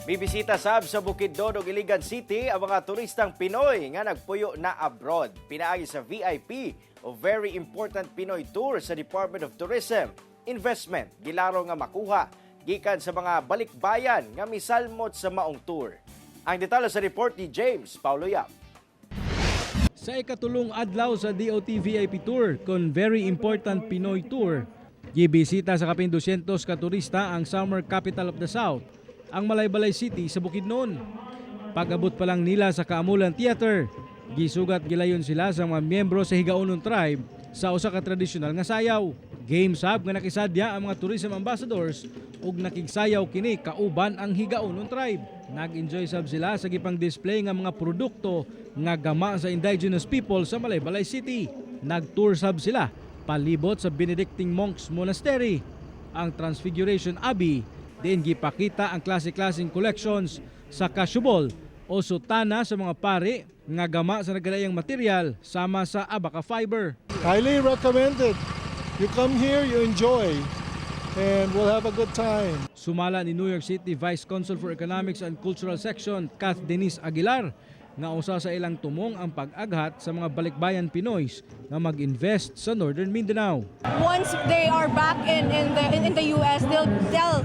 Bibisita sab sa Bukidnon ug Iligan City ang mga turistang Pinoy nga nagpuyo na abroad. Pinaagi sa VIP o Very Important Pinoy Tour sa Department of Tourism. Investment gilaro nga makuha gikan sa mga balikbayan nga misalmot sa maong tour. Ang detalye sa report ni James Paulo Yap. Sa ikatulong adlaw sa DOT VIP Tour kon Very Important Pinoy Tour, gibisita sa kapin 200 ka turista ang Summer Capital of the South, ang Malaybalay City sa Bukidnon. Pag-abot pa lang nila sa Kaamulan Theater, gisugat gilayon sila sa mga miyembro sa Higaonon Tribe sa usa ka tradisyonal nga sayaw. Game sab nga nakisadya ang mga tourism ambassadors ug nakigsayaw kini kauban ang Higaonon Tribe. Nag-enjoy sab sila sa gipang display nga mga produkto nga gama sa indigenous people sa Malaybalay City. Nag-tour sab sila palibot sa Benedictine Monks Monastery, ang Transfiguration Abbey, diin gipakita ang klase-klaseng collections sa kasyubol o sutana sa mga pari nga gama sa nagalayang material sama sa abaca fiber. Highly recommended. You come here, you enjoy, and we'll have a good time. Sumala ni New York City Vice Consul for Economics and Cultural Section, Kath Denise Aguilar, nga usa sa ilang tumong ang pag-aghat sa mga balikbayan Pinoys nga mag-invest sa Northern Mindanao. Once they are back in the US, they'll tell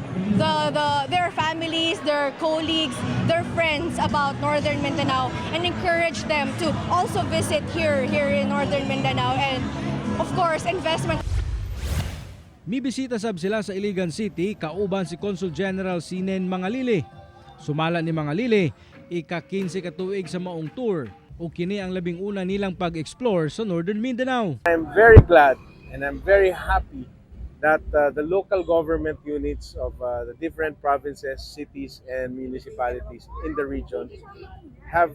their families, their colleagues, their friends about Northern Mindanao and encourage them to also visit here in Northern Mindanao and, of course, investment. Mibisita sab sila sa Iligan City kauban si Consul General Sinen Mangalili. Sumala ni Mangalili, ika-15 ka tuig sa maong tour ug kini ang labing una nilang pag-explore sa Northern Mindanao. I'm very glad and I'm very happy that the local government units of the different provinces, cities, and municipalities in the region have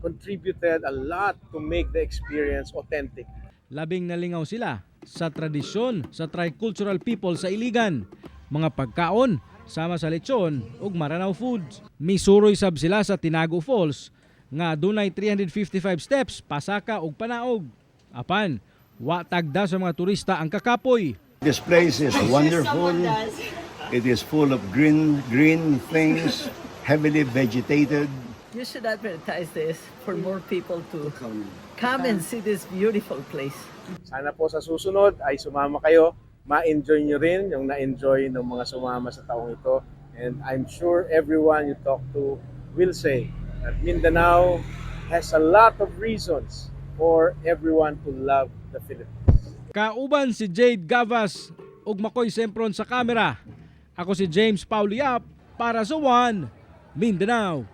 contributed a lot to make the experience authentic. Labing nalingaw sila sa tradisyon sa tricultural people sa Iligan, mga pagkaon sama sa lechon ug Maranao foods. Misuroy sab sila sa Tinago Falls nga dunay 355 steps pasaka ug panaog. Apan, wa tagda sa mga turista ang kakapoy. This place is wonderful. It is full of green things, heavily vegetated. You should advertise this for more people to come and see this beautiful place. Sana po sa susunod ay sumama kayo, ma-enjoy nyo rin yung na-enjoy ng mga sumama sa taong ito. And I'm sure everyone you talk to will say that Mindanao has a lot of reasons for everyone to love the Philippines. Kauban si Jade Gavas ug Makoy Sempron sa kamera. Ako si James Paulo Yap para sa One Mindanao.